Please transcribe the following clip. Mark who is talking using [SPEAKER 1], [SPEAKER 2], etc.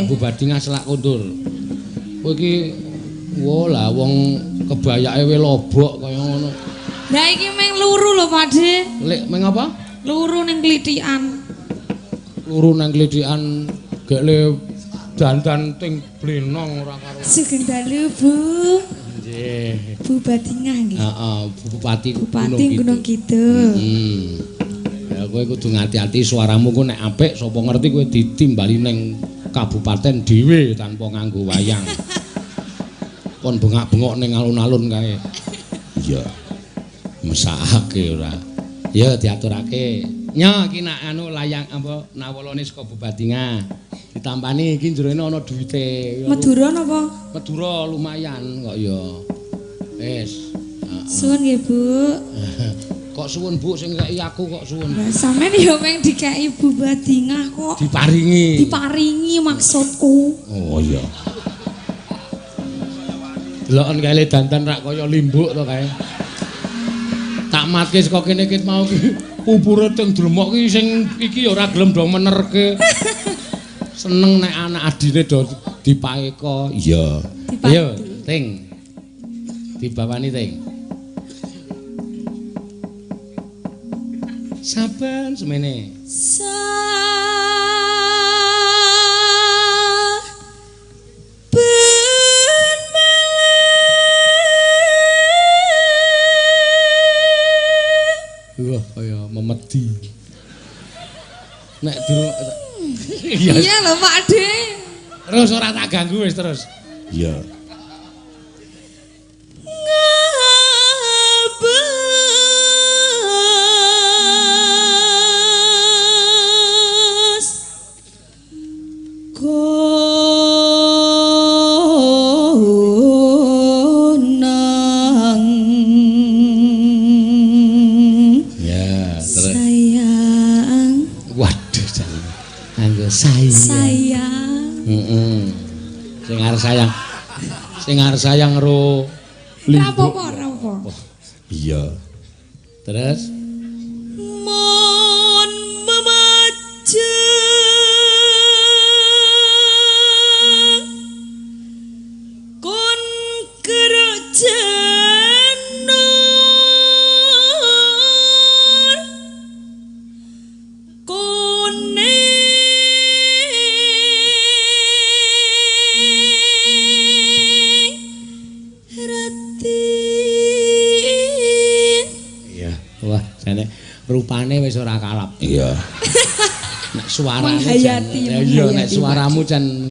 [SPEAKER 1] Bu Badingah selak kondur. Kowe iki wo lah wong kebayake we lobok kaya ngono.
[SPEAKER 2] Lah iki meng luru lho, Pak De.
[SPEAKER 1] Lek meng apa?
[SPEAKER 2] Luru ning klithikan.
[SPEAKER 1] Luru nang klithikan gek le dandan ting blenong ora karo.
[SPEAKER 2] Sugeng dalu, Bu.
[SPEAKER 1] Nggih.
[SPEAKER 2] Bu Badingah nggih.
[SPEAKER 1] Heeh, Bupati
[SPEAKER 2] Bupati Gunung Kidul.
[SPEAKER 1] Heeh. Ya kowe kudu ngati-ati suaramu ku nek apik sapa ngerti kowe ditimbali ning kabupaten dhewe tanpa nganggo wayang. Kon bengak-bengok ning alun-alun kae. Iya. Mesakake ora. Ya diaturake. Nya iki nak anu layang apa nawalane saka Bu Badingah. Ditampani iki jerone ana duwite.
[SPEAKER 2] Madura napa?
[SPEAKER 1] Madura lumayan kok ya. Wis. Heeh.
[SPEAKER 2] Suwun nggih, Bu.
[SPEAKER 1] Kok suwun Bu sing kei aku kok suwun.
[SPEAKER 2] Lah sampean ya meng dikeki Bu Badingah kok.
[SPEAKER 1] Diparingi.
[SPEAKER 2] Diparingi maksudku.
[SPEAKER 1] Oh iya. Deloken kae le dandan rak kaya limbuk to kae. Tak matke saka kene ket mau ki pupure teng dlemok ki sing iki ya ora gelem do menerke. Seneng nek anak adine do dipaeka. Iya. Ayo, Ting. Dibawani, Ting. Saben semene.
[SPEAKER 2] Saben malam.
[SPEAKER 1] Wah, kaya memedi. Nek durung iya.
[SPEAKER 2] Iya lho, Pak De.
[SPEAKER 1] Terus ora tak ganggu wis terus. Iya.
[SPEAKER 2] Ngabes konang.
[SPEAKER 1] Ya, terus.
[SPEAKER 2] Sayang.
[SPEAKER 1] Waduh, jan. Anggo sayang.
[SPEAKER 2] Sayang.
[SPEAKER 1] Heeh. Sing arep sayang. Sing arep sayang ro
[SPEAKER 2] Ora
[SPEAKER 1] limbuk.
[SPEAKER 2] apa-apa, ora apa.
[SPEAKER 1] Iya. Terus
[SPEAKER 2] Mon memajeng kon kerok janur kuning ratin.
[SPEAKER 1] Iya. Wah, jane rupane wis ora kalap. Iya. Nek suarane
[SPEAKER 2] Menghayati,
[SPEAKER 1] jan, iya nek
[SPEAKER 2] menghayati,
[SPEAKER 1] suaramu jan